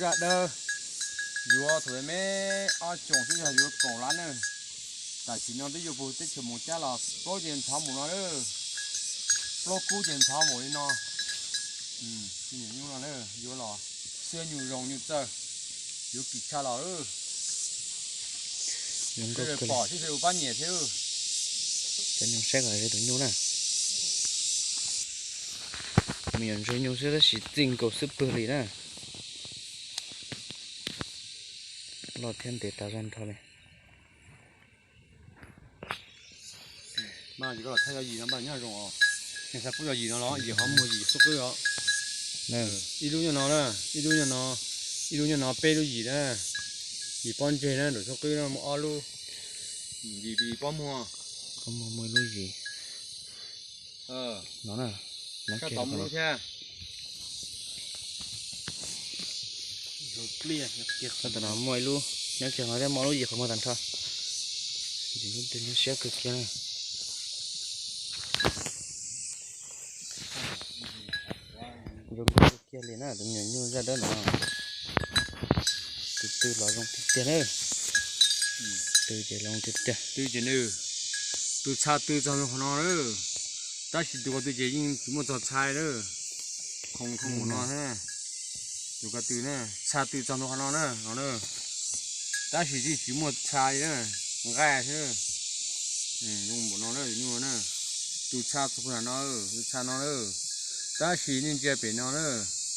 Dawb, yuav thaum me ob xyoos twb yog yuav kaum lab na. Tam sim no twb yuav puag teb chaws Moos Cab los plaub ces ntxhov mus no na. Plaub kub ces ntxhov mus li no. Nyuam nyuj no na, yuav los siab nyuj zoo nyuj txawj, yuav kim tshaj los. Pom sib ua pab nyiam thiab. Cov nyuj saib kom ze tus nyuj na. Me nyuam ntsuag nyuj xwb tab sis txij nkaus xwb pwg li na. Loj thiab ntev tas zog nrho li. Mas koj los thaij yog yim no mas nyob zoo os. Nws xav pub yog yim no los yim qhov muag yim xub qwb os. Ib lub nyob no na, ib lub nyob no, ib lub nyob no peb lub yim na. Yim pob ntseg na, nram xub qwb no muaj ob lub. Yim pob muag. Pob muag muaj ib lub yim. No na. Koj tau mus lub thiab. Tam no muaj ib lub, nyob kiag no thiab muaj lub yim qhov muag tag nrho. Yim lub twg nyob siab kawg kiag na. Zoo nkauj kawg kiag li na, tus me nyuam nyuj zaj dawb no. Tus tw los zoo tiag tiag na. Tw ces zoo tiag tiag. Tw ces nws, tus txha tw txog qhov no na. Tab sis tus ko tw ces yeej tsis muaj txog txha na. Khoo khoo no thiab. Tus ko tw na, txha tw txog qhov no na, no na. Tab sis yeej tsis muaj txha li na, nqaij xwb. Zoo npaum no na, nyuj na. Tus txha txog qhov no, tus txha no na. Tab sis nej ntsia pem no na,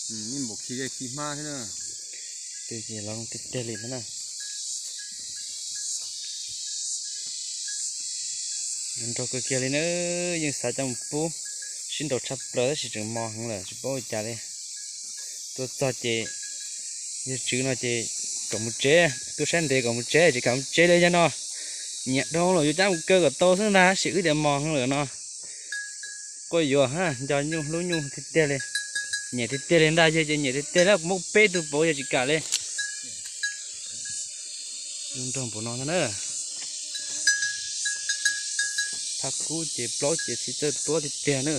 nej npaum khi dej khi hmab xwb na. Tw ces los zoo tiag tiag li thiab na. Zoo nraug kawg kiag li na, yeej xav coj mus pub sib nraus tshaj plaws tab sis tseem mos heev lawm tsis paub ua cas li. Tuaj txog ces yawg tswv no ces kom mus tsev, tuaj saib ntev kom mus tsev tsis kam mus tsev li yog no. Nyiam dhau lawm yuav cab mus kaw kom tau xwb ntag tab sis wb tias mos heev lawm no. Quaj yuav nco nyuj hlub nyuj tiag tiag li. Nyiam tiag tiag li ntag, yawg ces nyiam tiag tiag li, kuv muab peb tug pauv yawg tsis kam li. Zoo nraug npaum no ntag na. Thaj kub ces plaub ces txhij txawj tuab tiag tiag na.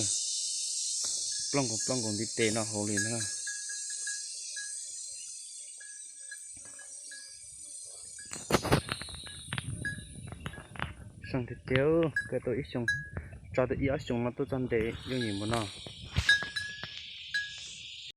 Plooj nkoos plooj nkoos ntiv tes no hauv li na. Seej tiag tiag, kaw tau ib xyoo, tso tau ib ob xyoos no tuaj txog ntev yooj yim npaum no.